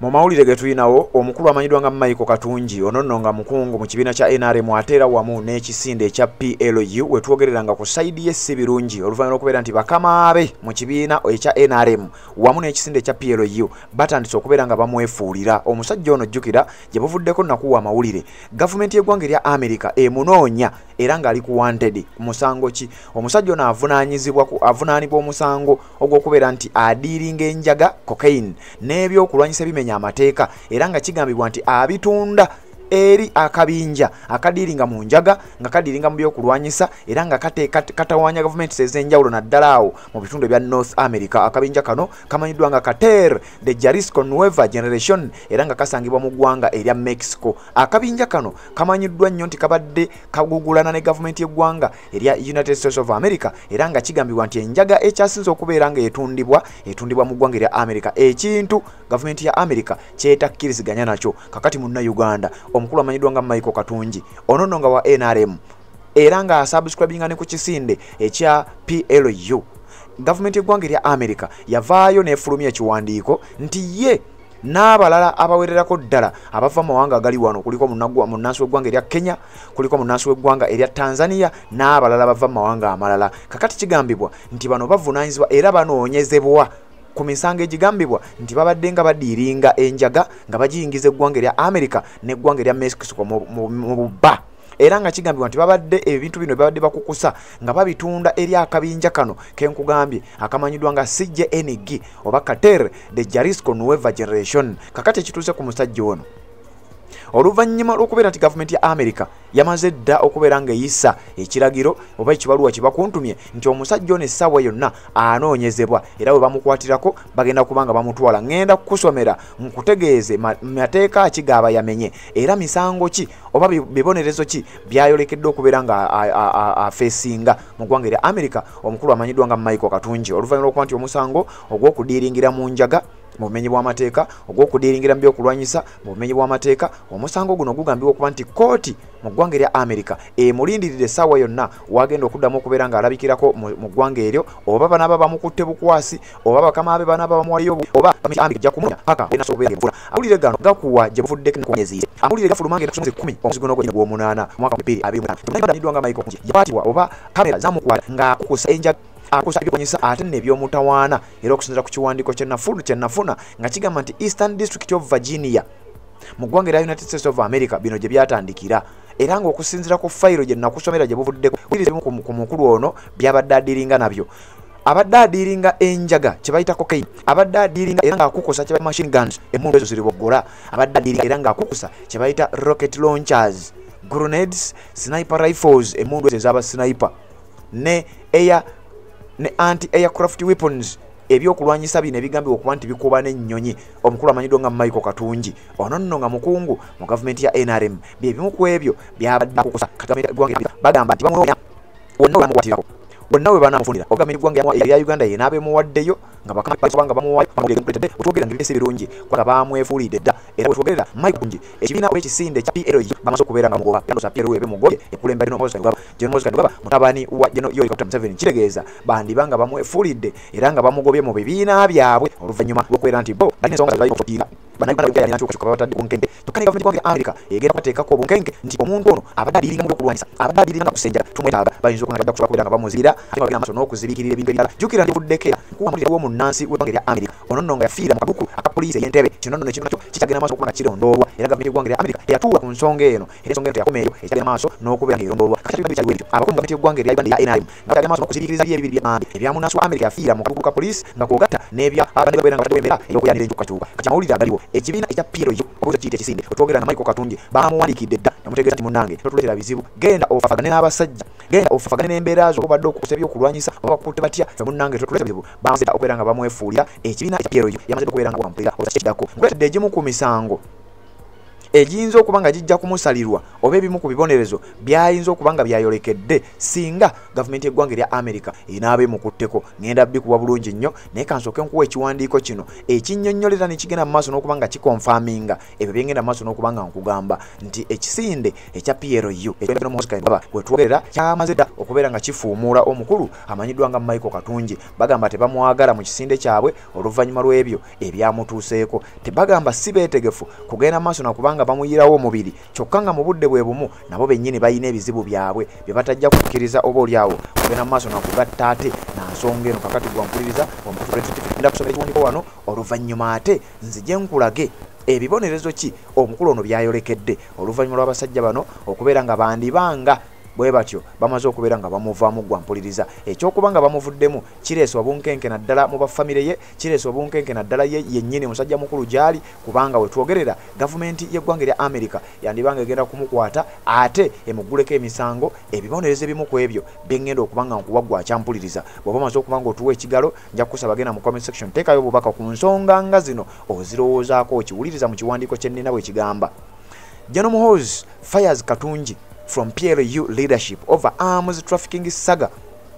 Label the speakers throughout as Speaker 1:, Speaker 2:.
Speaker 1: Mu mawulire ge tulinawo, omukulu amanyiddwa nga Michael Katungi, ono nno nga mukungu mu kibiina kya NRM ate era wamu n'ekisinde ekya PLU, wetwogereranga ku side ye si birungi oluvannyuma lw'okubeera nti bakama be mu kibiina ekya NRM wamu n'ekisinde ekya PLU batandise okubeera nga bamwefuulira. Omusajja ono, jjukira gye buvuddeko nakuwa amawulire, gavumenti y'eggwanga erya America emunoonya era ng'ali ku wanted. Musango ki? Omusajja ono avunaanibwa omusango ogw'okubeera nti adiiringa enjaga, cocaine, n'ebyokulwanyisa ebimenya amateeka, era nga kigambibwa nti abitunda eri akabinja akadiiringa mu njaga, nga kadiiringa mu byokulwanyisa, era nga katawaanya gavumenti ez'enjawulo, naddala awo mu bitundu ebya North America. Akabinja kano kamanyiddwa nga Cartel de Jalisco Nueva Generation, era nga kasangibwa mu ggwanga erya Mexico. Akabinja kano kamanyiddwa nnyo nti kabadde kagugulana ne gavumenti y'eggwanga erya United States of America, era nga kigambibwa nti enjaga ekyasinze okubeera nga etundibwa, etundibwa mu ggwanga erya America, ekintu gavumenti ya America kyetakkiriziganya nakyo. Kakati Munnayuganda omukulu amanyiddwa nga Michael Katungi, ono nno nga wa NRM era nga asubscribinga ne ku kisinde ekya PLU, gavumenti y'eggwanga erya America yavaayo n'efulumya ekiwandiiko nti ye n'abalala abawererako ddala abava mu mawanga agali wano, kuliko munnansi w'eggwanga erya Kenya, kuliko munnansi w'eggwanga erya Tanzania n'abalala bava mu mawanga amalala. Kakati kigambibwa nti bano bavunaanyizibwa era banoonyezebwa ku misango egigambibwa nti babadde nga badiiringa enjaga nga bagiyingiza eggwanga erya America n'eggwanga erya Mexico mu bubba, era nga kigambibwa nti babadde ebintu bino babadde bakukusa nga babitunda eri akabinja kano kenkugambye akamanyiddwa nga CJNG oba Cartel de Jalisco Nueva Generation. Kakati ekituuse ku musajja ono, oluvannyuma lw'okubeera nti gavumenti ya America yamaze dda okubeera ng'eyisa ekiragiro oba ekibaluwa kye bakuntumye nti omusajja ono essaawa yonna anoonyezebwa, era bwe bamukwatirako bagenda kuba nga bamutwala. Ŋŋenda kukusomera nkutegeeze mateeka ki gaaba yamenye, era misango ki oba bibonerezo ki byayolekedde okubeera nga afeesinga mu ggwanga erya America omukulu amanyiddwa nga Michael Katungi, oluvannyuma lw'okuba nti omusango ogw'okudiiringira mu njaga mu bumenyi bw'amateeka, ogw'okudiiringira mu byokulwanyisa mu bumenyi bw'amateeka. Omusango guno gugambibwa okuba nti kkooti mu ggwanga erya America emulindiridde essaawa yonna wagenda okuddamu okubeera ng'alabikirako mu ggwanga eryo, oba banaaba bamukutte bukwasi, oba bakama be banaaba bamuwaliyo, oba ejja kumunya paka enafuna. Amawulire gano gakuwa gye buvuddeko nkuwanyeziire. Amawulire gafuluma ng'ennaku 10 omwezi guno gw'omunaana omwaka 2025 nga Michael yakwatibwa oba kamera zamukwata ng'akukusa enjaga, akusa ebyokulwanyisa ate n'ebyomutawaana. Era okusinziira ku kiwandiiko kye nafuna nga kigamba nti Eastern District of Virginia mu ggwanga erya United States of America bino gye byatandikira, era ng'okusinziira ku fayiro gye nakusomera gye buvuddeko ku mukulu ono byabadde adiringa nabyo, abadde adiringa enjaga kye bayita cocaine, abadde adiringa era ng'akukusa kye bayita machine guns, emmundu ezo ziriboggola, abadde adiringa era ng'akukusa kye bayita rocket launchers, grenades, sniper rifles, emmundu ezo ez'aba sniper, ne air ne anti aircraft weapons, ebyokulwanyisa bino ebigambibwa okuba nti bikuba n'ennyonyi. Omukulu amanyiddwa nga Michael Katungi, ono nno nga mukungu mu gavumenti ya NRM, bye bimu ku ebyo byabadde akukusa. Bagamba nti bamunoonya wonna we bamukwatirako, wonna we banaamufunira, oba gavumenti y'eggwanga erya Uganda yenaaba emuwaddeyo nga bakama nga bamuwayo. Wetwogerera nga ebisi birungi kubanga bamwefuulidde dda, era wetwogerera Michael Katungi ekibiina oba ekisinde ekya PLU bamaze okubeera nga mugoba. Era PLU ebemugobye ekulembera General Moses Kainerugaba, General Moses Kainerugaba mutabani wa General Yoweri Kaguta Museveni. Kitegeeza bandiba nga bamwefuulidde era nga bamugobye mu bibiina byabwe oluvannyuma lw'okubeera nti bo balina ensonga zabalina. Bannayuganda yalina nkyukakyuka babatadde ku bunkenke, kyokka ne gavumenti y'eggwanga America egenda kubateekako obunkenke nti omuntu ono abadde adiiringa mu byokulwanyisa, abadde adiiringa nga kusenjala, tumwetaaga. Bayinza okuba nga bajja kusobola kubeera nga bamuzibira ate nga bagenda maaso n'okuzibikirira ebintu ebirala. Jjukira nti buvuddeko era nkuwa munnansi w'eggwanga erya America, ono nno nga yafiira mu kaduukulu aka poliisi ey'Entebe. Kino nno ekintu nakyo kikyagenda maaso okuba nga kirondoolwa, era gavumenti y'eggwanga erya America eyatuula ku nsonga eno, era ensonga eno teyakomeeyo, ekyagenda maaso n'okubeera ng'erondoolwa. Kati kyaliwo ebyo, abakulu mu gavumenti y'eggwanga erya Uganda eya NRM nga bakyagenda maaso n'okuzibikiriza biri ebibiri by'amambi ebya munnansi wa America yafiira mu kaduukulu ka poliisi, nga kw'ogatta n'ebya abadde babeera nga bataddewo embeera ey'okuyanira enkyukakyuka. Kati amawulire agaliwo, ekibiina ekya PLU oba kiyita ekisinde, otwogera na Michael Katungi bamuwandiikidde dda namutegeeza nti munnange totuleetera bizibu, genda ofafagane n'abasajja, genda ofafagane n'embeera zo, obadde okukusa ebyokulwanyisa oba bakutte batya, ffe munnange totuleetera bizibu. Bamaze dda okubeera nga bamwefuulira. Ekibiina ekya PLU yamaze okubeera nga wampulira oba kiddako. Nkuleetedde egimu ku misango Egiyinza okuba nga gijja kumusalirwa oba ebimu ku bibonerezo byayinza okuba nga byayolekedde singa gavumenti y'eggwanga erya America enaaba emukutteko. Ngenda bikuwa bulungi nnyo, naye kansooke nkuwa ekiwandiiko kino ekinnyonnyolera ne kigenda mu maaso n'okuba nga kikonfaminga ebyo byengenda mu maaso n'okuba nga nkugamba nti ekisinde ekya PLU wetwogerera kyamaze dda okubeera nga kifuumuula omukulu amanyiddwa nga Michael Katungi. Bagamba tebamwagala mu kisinde kyabwe oluvannyuma lw'ebyo ebyamutuuseeko. Tebagamba si beetegefu kugenda maaso nakubanga bamuyirawo omubiri, kyokka nga mu budde bwe bumu nabo bennyini balina ebizibu byabwe bye batajja kukkiriza oba oliawo kugenda maaso nakugatta ate na nsonga eno. Kakati gwampuliriza nda kusomera ekiwandiiko wano, oluvannyuma ate nzije nkulage ebibonerezo ki omukulu ono byayolekedde oluvannyuma lw'abasajja bano okubeera nga bandibanga bwe batyo bamaze okubeera nga bamuvaamu. Gwampuliriza, ekyokuba nga bamuvuddemu kireese obunkenke naddala mu bafamire ye, kireese obunkenke naddala ye yennyini musajja mukulu gy'ali, kubanga wetwogerera gavumenti y'eggwanga erya America yandibanga egenda kumukwata ate emugguleko emisango. Ebibonerezo ebimu ku ebyo byengenda okuba nga nkuwa gwe akyampuliriza. Bw'oba omaze okuba nga otuwa ekigalo, nja kukusaba genda mu comment section, teekayo obubaka ku nsonga nga zino ozirowoozaako okiwuliriza mu kiwandiiko kye nnina bwe kigamba. General Muhoozi fires Katungi from PLU leadership over arms trafficking saga.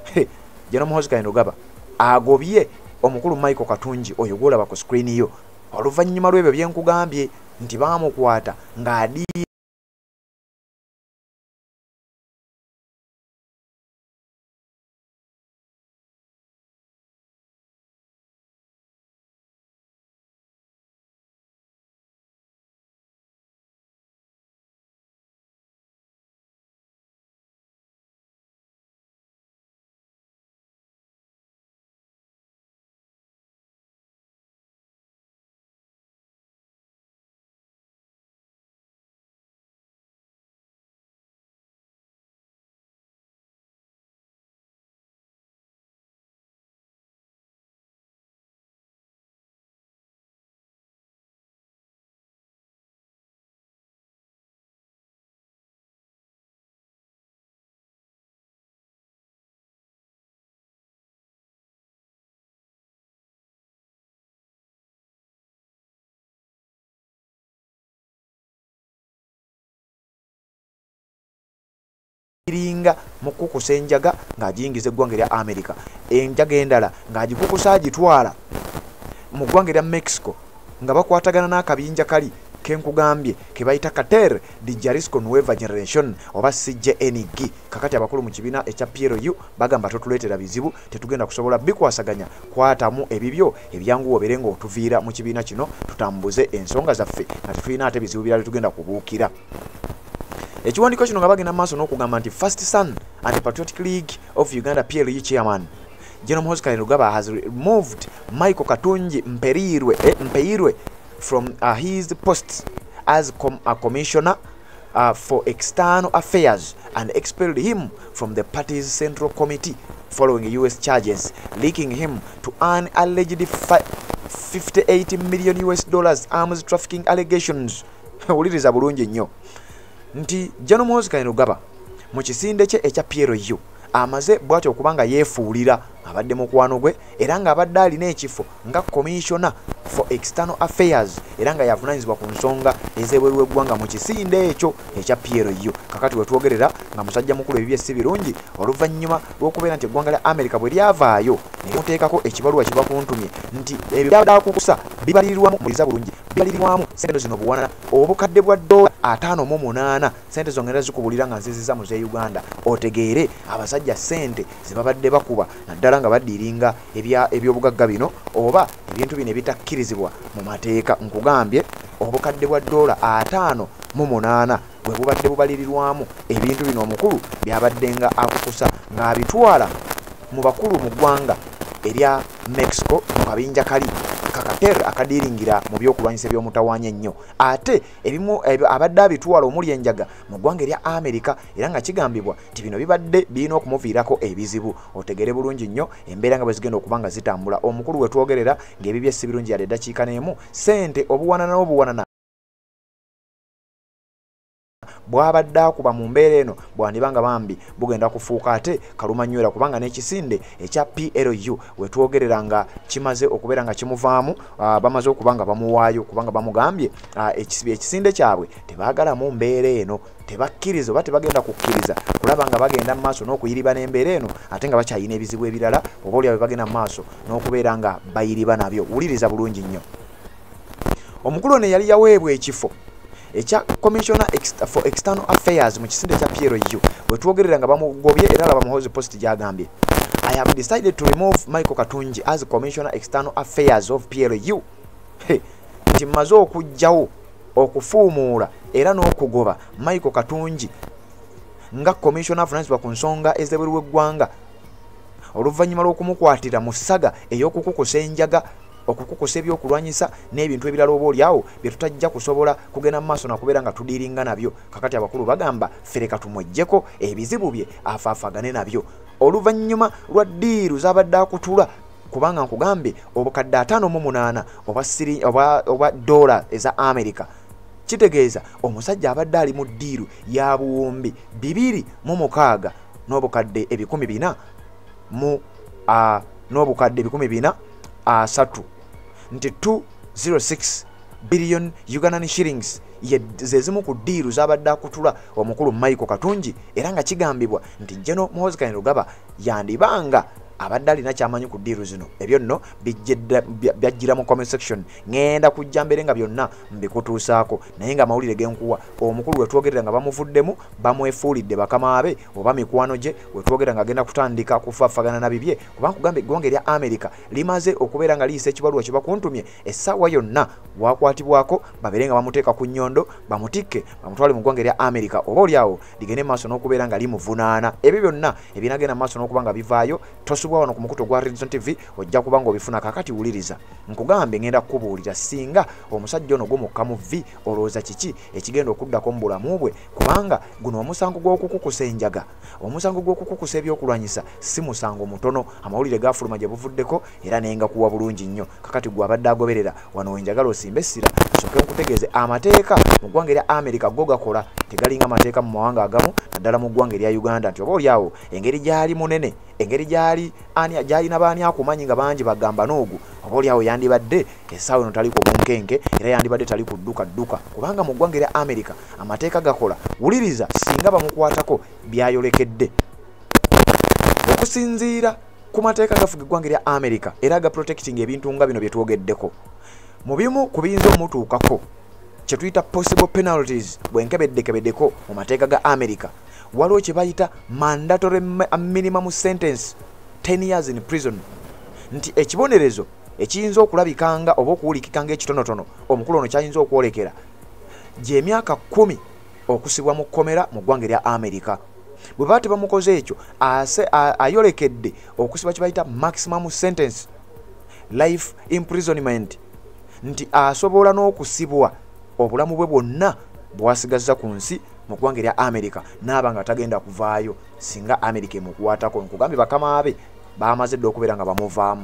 Speaker 1: Hey, General Muhoozi Kainerugaba agobye omukulu Michael Katungi oyo gw'olaba ku screen yo oluvannyuma lw'ebyo bye nkugambye nti baamukwata ng'adi ringa mu kukusa enjaga ng'agiyingiza eggwanga erya America, enjaga endala ng'agikukusa agitwala mu ggwanga erya Mexico nga bakwatagana n'akabinja kali kenkugambye ke bayita Cartel de Jalisco Nueva Generation oba CJNG. Kakati abakulu mu kibiina ekya PLU bagamba totuleetera bizibu, tetugenda kusobola bikwasaganya, kwatamu ebibyo ebyangu obeere ng'otuviira mu kibiina kino tutambuze ensonga zaffe nga tetulina ate bizibu birala tugenda kubuukira. Ekiwandiiko kino nga bagenda maaso n'okugamba nti First Son and the Patriotic League of Uganda PLU chairman General Muhoozi Kainerugaba has removed Michael Katungi Mpeirwe from his post as a commissioner for external affairs and expelled him from the party's central committee following US charges linking him to an alleged $58 million US arms trafficking allegations. Wuliriza bulungi nnyo nti General Muhoozi Kainerugaba mu kisinde kye ekya PLU amaze bw'atyo okuba nga yeefuulira abadde mukwano gwe era ng'abadde alina ekifo nga commissioner for external affairs era nga yavunaanyizibwa ku nsonga ez'ebweru w'eggwanga mu kisinde ekyo ekya PLU. Kakati wetwogerera nga musajja mukulu ebibye si birungi oluvannyuma lw'okubeera nti eggwanga lya America bwe lyavaayo ne limuteekako ekibaluwa kibakuntumye nti ebyo by'akukusa bibalirirwamu muliza bulungi bibalirirwamu sente zino buwanana obukadde bwa dola 58. Sente zongera zikubulira nga nziziza mu z'e Uganda otegeere abasajja sente ze babadde bakuba naddala nga baddiringa ebyobugagga bino oba ebintu bino ebitakkirizibwa mu mateeka. Nkugambye obukadde bwa dola 58 bwe bubadde bubalirirwamu ebintu bino omukulu byabadde nga akukusa ng'abitwala mu bakulu mu ggwanga erya Mexico mu kabinja kali kakater akadiringira mu byokulwanyisa ebyomutawaanya ennyo, ate ebimu abadde abitwala omuli enjaga mu ggwanga erya America era nga kigambibwa nti bino bibadde birina okumuviirako ebizibu. Otegere bulungi nnyo embeera nga bwe zigenda okuba nga zitambula. Omukulu we twogerera ng'ebibye si birungi yadde eddakiika n'emu, ssente obuwanana n'obuwanana bw'abadde akuba mu mbeera eno bwandibanga bambi bugenda kufuuka ate kalumanywera, kubanga n'ekisinde ekya PLU wetwogerera nga kimaze okubeera nga kimuvaamu. Bamaze okuba nga bamuwaayo kubanga bamugambye ekisinde kyabwe tebaagala mu mbeera eno, tebakkiriza oba tebagenda kukkiriza kulaba nga bagenda mu maaso n'okuyiriba n'embeera eno ate nga bakyayina ebizibu ebirala oba oliawo bagenda mu maaso n'okubeera nga bayiriba nabyo. Wuliriza bulungi nnyo. Omukulu ono yali yaweebwa ekifo ekya Commissioner for External Affairs mu kisinde kya PLU, wetwogerera nga bamugobye. Era laba Muhoozi post gyagambye, "I have decided to remove Michael Katungi as Commissioner External Affairs of PLU." Nti mmaze okuggyawo, okufuumuula era n'okugoba Michael Katungi nga commissioner avunanyizibwa ku nsonga ez'ebweru w'eggwanga, oluvannyuma lw'okumukwatira mu saga ey'okukukusa enjaga, okukukusa ebyokulwanyisa n'ebintu ebirala oba oliawo bye tutajja kusobola kugenda mu maaso nakubeera nga tudiiringa nabyo. Kakati abakulu bagamba fereka tumweggyeko ebizibu bye afaafaagane nabyo, oluvannyuma lwa deal z'abadde akutula, kubanga nkugambye obukadde 58 oba dola eza America. Kitegeeza omusajja abadde ali mu deal ya 2006 n'obukadde 400 mu n'obukadde 430, nti 206 billion Ugandan shillings ze zimu ku deal z'abadde akutula omukulu Michael Katungi. Era nga kigambibwa nti General Muhoozi Kainerugaba yandibanga abadde alina kyamanyi ku deal zino. Ebyo nno byajjira mu comment section, ŋŋenda kujja mbere nga byonna mbikutuusaako. Naye nga amawulire genkuwa, omukulu wetwogerera nga bamuvuddemu, bamwefuulidde bakama be oba mikwano gye. Wetwogerera nga agenda kutandika kufaafagana na bibye, kubanga kugamba eggwanga erya America limaze okubeera nga liyisa ekibaluwa kye bakuntumye, essaawa yonna wakwatibwako babeere nga bamuteeka ku nnyondo, bamutikke, bamutwale mu ggwanga erya America, oba oliawo ligende maaso n'okubeera nga limuvunaana. Ebyo byonna ebinagenda maaso n'okuba nga bivaayo, tosubwa wano ku mukutu gwa Redson TV, ojja kuba ng'obifuna. Kakati wuliriza nkugambe, ngenda kukubuulira, singa omusajja ono gumukka mu vvi, olowooza kiki ekigenda okuddako mu bulamu bwe? Kubanga guno omusango gw'okukukusa enjaga, omusango gw'okukukusa ebyokulwanyisa si musango mutono. Amawulire gafuluma gye buvuddeko era nengakuwa bulungi nnyo. Kakati gwe abadde agoberera wano, wenjagala osimbe essira, nsooke nkutegeeze amateeka mu ggwanga erya America go gakola, tegalinga amateeka mu mawanga agamu, naddala mu ggwanga erya Uganda, nti oba oliawo engeri gyali munene, engeri gyali ani gyalina baani akumanyi nga bangi bagamba n'ogu oba oliawo yandibadde essaawa eno tali ku bunkenke, era yandibadde tali ku dduka dduka, kubanga mu ggwanga erya America amateeka gakola. Wuliriza, singa bamukwatako byayolekedde, okusinziira ku mateeka gafuga eggwanga erya America era aga protecting ebintu nga bino bye twogeddeko, mu bimu ku biyinza omutuukako kye tuyita possible penalties, bwenkebeddekebeddeko mu mateeka ga America, waliwo kye bayita mandatory minimum sentence 10 years in prison, nti ekibonerezo ekiyinza okulabikanga oba okuwulikika ng'ekitonotono omukulu ono kyayinza okwolekera gy'emyaka 10 okusibwa mu kkomera mu ggwanga erya America. Bwe baba tebamukoze ekyo, ayolekedde okusiba kye bayita maximum sentence life imprisonment, nti asobola n'okusibwa obulamu bwe bwonna bw'asigazza ku nsi mu ggwanga erya America, naaba nga tagenda kuvaayo singa America emukwatako. Nkugambye bakama be bamaze dda okubeera nga bamuvaamu.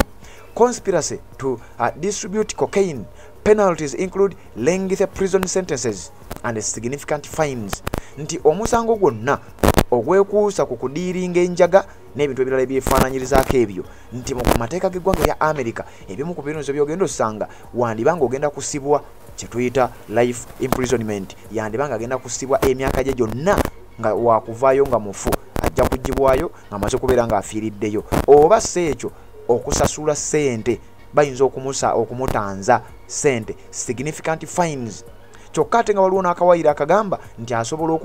Speaker 1: Conspiracy to distribute cocaine, penalties include lengthy prison sentences and significant fines, nti omusango gwonna ogwekuusa ku kudiiringa enjaga n'ebintu ebirala ebyefaananyirizaako ebyo, nti mu mateeka g'eggwanga erya America ebimu ku birunzo by'ogenda osanga wandiba ng'ogenda kusibwa kye tuyita life imprisonment, yandiba ng'agenda kusibwa emyaka gye gyonna, nga wakuvaayo nga mufu, ajja kugibwayo ng'amaze okubeera ng'afiiriddeyo, oba si ekyo okusasula ssente, bayinza okumusa okumutanza ssente, significant fines. Kyokka ate nga waliwo n'akawayiro akagamba nti asobola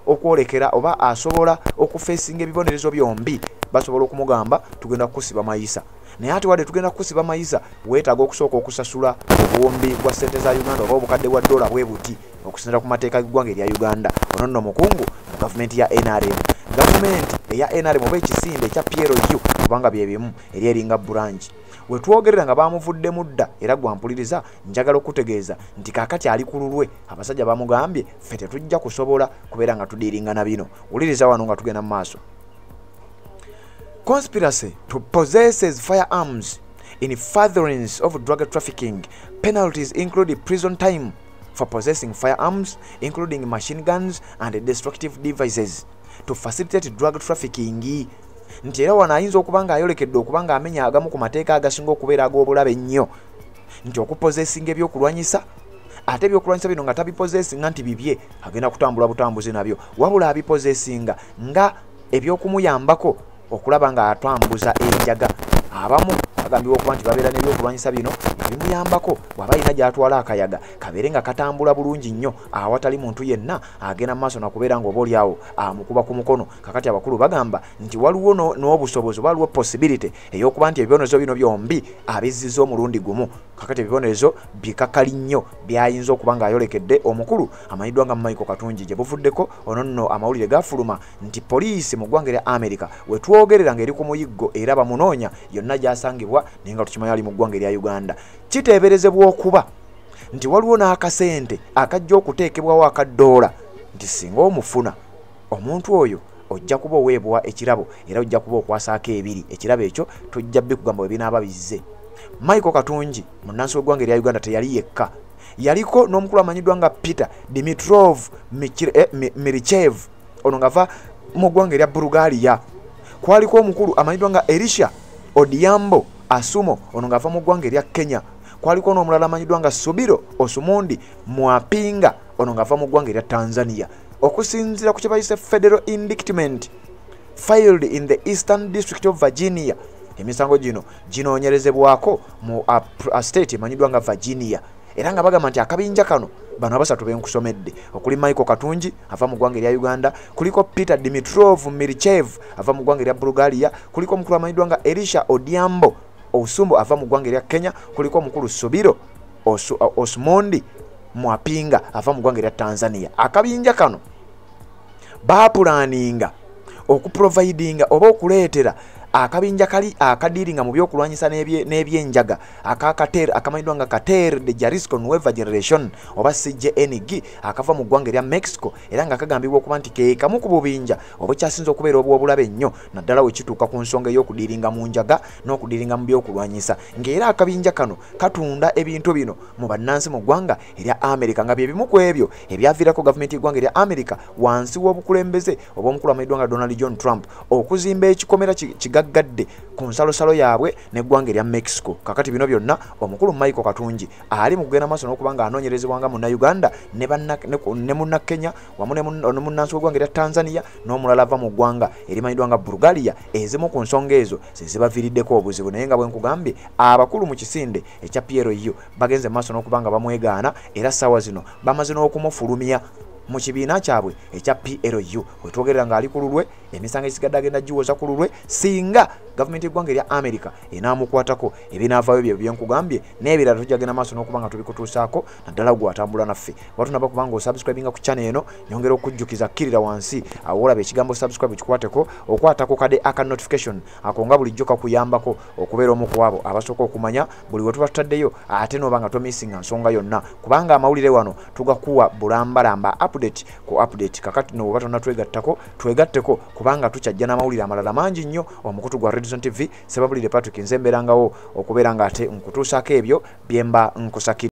Speaker 1: okwolekera oba asobola okufeesinga ebibonerezo byombi. Basobola okumugamba tugenda kukusiba mayisa, naye ate wadde tugenda kukusiba mayisa, weetaaga okusooka okusasula obuwumbi bwa ssente za Uganda oba obukadde bwa dola bwe buti, okusinziira ku mateeka g'eggwanga erya Uganda. Ono nno mukungu mu gavumenti ya NRM, gavumenti eya NRM oba ekisinde ekya PLU, kubanga bye bimu, eri eringa branch. Wetwogerera nga bamuvuddemu dda. Era gwampuliriza, njagala okutegeeza nti kaakati ali ku lulwe. Abasajja bamugambye ffe tetujja kusobola kubeera nga tudiiringa na bino. Wuliriza wano nga tugenda mu maaso. Conspiracy to possesses firearms in furtherance of drug trafficking, penalties include prison time for possessing firearms including machine guns and destructive devices to facilitate drug trafficking. Nti era wano ayinza okuba ng'ayolekedde okuba ng'amenya agamu ku mateeka agasinga okubeera ag'obulabe ennyo, nti okupossessinga ebyokulwanyisa, ate ebyokulwanyisa bino nga tabipossessinga nti bibye agenda kutambula butambuzi nabyo, wabula abipossessinga nga ebyokumuyambako okulaba ng'atambuza enjaga. Abamu bagambibwa okuba nti babeera n'ebyokulwanyisa bino nga bimuyambako bw'aba alina gy'atwala akayaga kabeere nga katambula bulungi nnyo awatali muntu yenna agenda mu maaso nakubeera ng'oba oliawo amukuba ku mukono. Kakati abakulu bagamba nti waliwo n'obusobozi oba waliwo possibility ey'okuba nti ebibonerezo bino byombi abizizza omulundi gumu. Kakati ebibonerezo bikakali nnyo byayinza okuba ng'ayolekedde omukulu amanyiddwa nga Michael Katungi. Gye buvuddeko ono nno amawulire gafuluma nti poliisi mu ggwanga erya America wetwogerera ng'eri ku muyiggo era bamunoonya yonna gy'asangibwa, naye nga tukimanyi ali mu ggwanga erya Uganda. Kiteeberezebwa okuba nti waliwo n'akasente akajja okuteekebwawo aka ddoola nti singa omufuna omuntu oyo ojja kuba oweebwa ekirabo era ojja kuba okwasaako ebiri. Ekirabo ekyo tojja bikugamba bwe binaaba bizze. Michael Katungi munnansi w'eggwanga erya Uganda teyali yekka, yaliko n'omukulu amanyiddwa nga Peter Dimitrov Mirichev, ono ng'ava mu ggwanga erya Bulgaria. Kwaliko omukulu amanyiddwa nga Elisha Odhiambo Asumo, ono ng'ava mu ggwanga erya Kenya. Kwaliko n'omulala amanyiddwa nga Subiro Osumundi Mwapinga, ono ng'ava mu ggwanga erya Tanzania. Okusinziira ku kye bayise federal indictment filed in the Eastern District of Virginia, emisango gino ginoonyerezebwako mu state emanyiddwa nga Virginia, era nga bagamba nti akabinja kano bano abasatu benkusomedde okuli Michael Katungi ava mu ggwanga erya Uganda, kuliko Peter Dimitrov Mirichev ava mu ggwanga erya Bulgaria, kuliko omukulu amanyiddwa nga Elisha Odhiambo Osumbo ava mu ggwanga erya Kenya, kuliko omukulu Subiro Osmondi Mwapinga ava mu ggwanga erya Tanzania. Akabinja kano bapulaninga okuprovidinga oba okuleetera akabinja kali akadiringa mu byokulwanyisa n'ebyenjaga akakater akamanyiddwa nga Cartel de Jalisco Nueva Generation oba CJNG akava mu ggwanga erya Mexico, era nga kagambibwa okuba nti ke kamu ku bubinja obukyasinze okubeera obw'obulabe ennyo naddala we kituuka ku nsonga ey'okudiringa mu njaga n'okudiringa mu byokulwanyisa, ng'era akabinja kano katunda ebintu bino mu bannansi mu ggwanga erya America, nga bye bimu ku ebyo ebyaviirako gavumenti y'eggwanga erya America wansi w'obukulembeze obw'omukulu amanyiddwa nga Donald John Trump okuzimba ekikomera kigaggadde ku nsalosalo yaabwe n'eggwanga erya Mexico. Kakati bino byonna omukulu Michael Katungi ali mu kugenda maaso n'okuba ng'anoonyerezebwa nga munnayuganda ne munnakenya wamu ne munnansi w'eggwanga erya Tanzania n'omulala ava mu ggwanga erimanyiddwa nga Bulgaria. Ezimu ku nsonga ezo ze zibaviiriddeko obuzibu, naye nga bwe nkugambye abakulu mu kisinde ekya PLU bagenze maaso n'okuba nga bamwegaana, era ssaawa zino bamaze n'okumufulumya mu kibiina kyabwe ekya PLU. Wetwogerera ng'ali ku lulwe, emisango egisigadde agenda giwoza ku lulwe singa gavumenti y'eggwanga erya America enaamukwatako. Ebinaavaayo bye byenkugambye n'ebirala tujja genda maaso n'okuba nga tubikutuusaako, naddala gwe atambula naffe. Watunaba kubanga osubscribinga ku channel eno, nyongera okujjukiza kkirira wansi awo olaba ekigambo subscribe kikwateko, okwatako kade aka notification ako nga bulijjo kakuyambako okubeera omu ku abo abasooka okumanya buli we tuba tutaddeyo, ate n'oba nga tomissinga nsonga yonna, kubanga amawulire wano tugakuwa bulambalamba update ku update. Kakati no oba tonnatwegattako twegatteko, kubanga tukyajja n'amawulire amalala mangi nnyo. Omukutu gwa Redson TV, Sebabulire Patrick, nze mbeerangawo okubeera ng'ate nkutuusaako ebyo bye mba nkusakira.